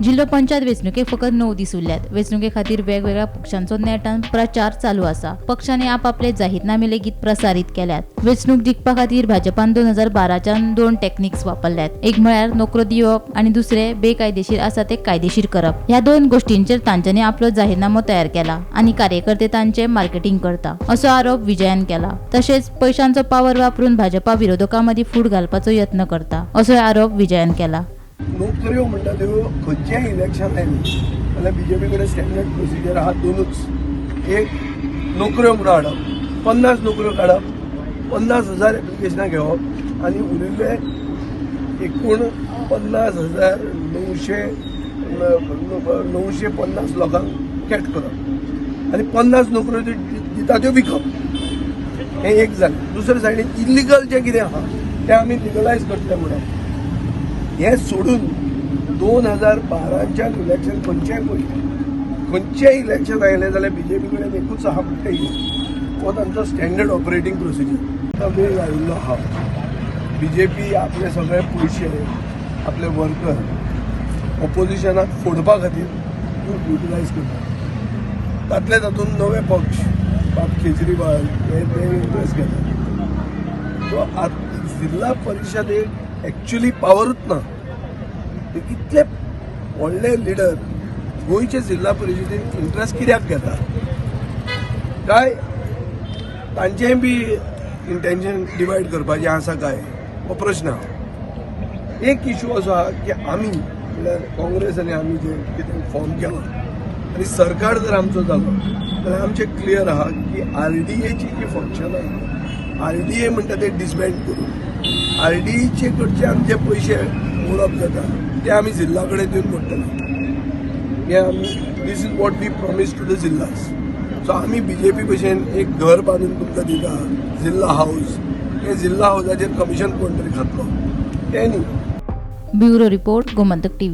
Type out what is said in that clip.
जिल्हो पंचायत वेंचणुकेक फकत 9 दीस उरल्यात. वेंचणुके खातीर वेगवेगळ्या पक्षांचो नेटान प्रचार चालू आसा. पक्षांनी आपापले जाहीरनामे लेगीत प्रसारीत केल्यात. वेंचणूक जिखपा खातीर भाजपान 2012च्यान 2 टॅक्निक्स वापरल्यात. एक म्हळ्यार नोकऱ्यो दिवप आनी दुसरे बेकायदेशीर आसा ते कायदेशीर करप. ह्या 2 गोष्टींचेर तांच्यांनी आपलो जाहीरनामो तयार केला आनी कार्यकर्ते तांचे मार्केटिंग करता असो आरोप विजयान केला. तशेंच पैशांचो पावर वापरून भाजपा विरोधकां मदीं फूट घालपाचो यत्न करता असो आरोप विजयान केला. नोकऱ्यो म्हणटा त्यो खंयचेय इलेक्शन आयलें जाल्यार बीजेपी कडेन स्टँडर्ड प्रोसिजर आहा दोनूच. एक नोकऱ्यो म्हणून हाडप, 50 नोकऱ्यो काडप, 50,000 एप्लिकेशनां घेवप आनी उरिल्ले एकूण 50,950 लोकांक कॅट करप आनी 50 नोकऱ्यो त्यो दिता त्यो विकप. हें एक जालें. दुसरे सायडीन इलिगल जें कितें आहा तें आमी लिगलायज करतले म्हणप. हें सोडून 2012च्यान इलेक्शन खंयचेंय पळय, खंयचेंय इलेक्शन आयलें जाल्यार बीजेपी कडेन एकूच आहा म्हणटा हो तांचो स्टँडर्ड ऑपरेटींग प्रोसिजर. आतां वेळ आयिल्लो आहा. बीजेपी आपले सगळे पयशे, आपले वर्कर ऑपोजिशनाक फोडपा खातीर युटिलायज करता. तातले तातूंत नवे पक्ष बाब केजरीवाल हे ते इंट्रस्ट घेतात. सो आतां जिल्हा परिशदेक एक्च्युली पावरूच ना. ते इतले व्हडले लिडर गोंयचे जिल्हा परिशदेन इंट्रस्ट कित्याक घेता? काय तांचेंय बी इंटेन्शन डिवायड करपाचें आसा काय, हो प्रश्न आहा. एक इशू असो आहा की आमी म्हणल्यार काँग्रेस आनी आमी जे कितें फॉर्म केलां आनी सरकार जर आमचो जालो जाल्यार आमचें क्लियर आहा की आरडीएची जी फंक्शनां आहा, आरडीए म्हणटा ते डिसबँड करून आरडीएचे कडचे आमचे पयशे मोडप जाता ते आमी जिल्हा कडेन दिवन पडटले. हे आमी, this is what we promise to the जिल्हास. सो आमी बीजेपी भशेन एक घर बांदून तुमकां दिता, जिल्हा हाऊस, हे जिल्हा हाऊसाचेर कमिशन कोण तरी खातलो तें न्ही. Bureau report, Gomantak TV.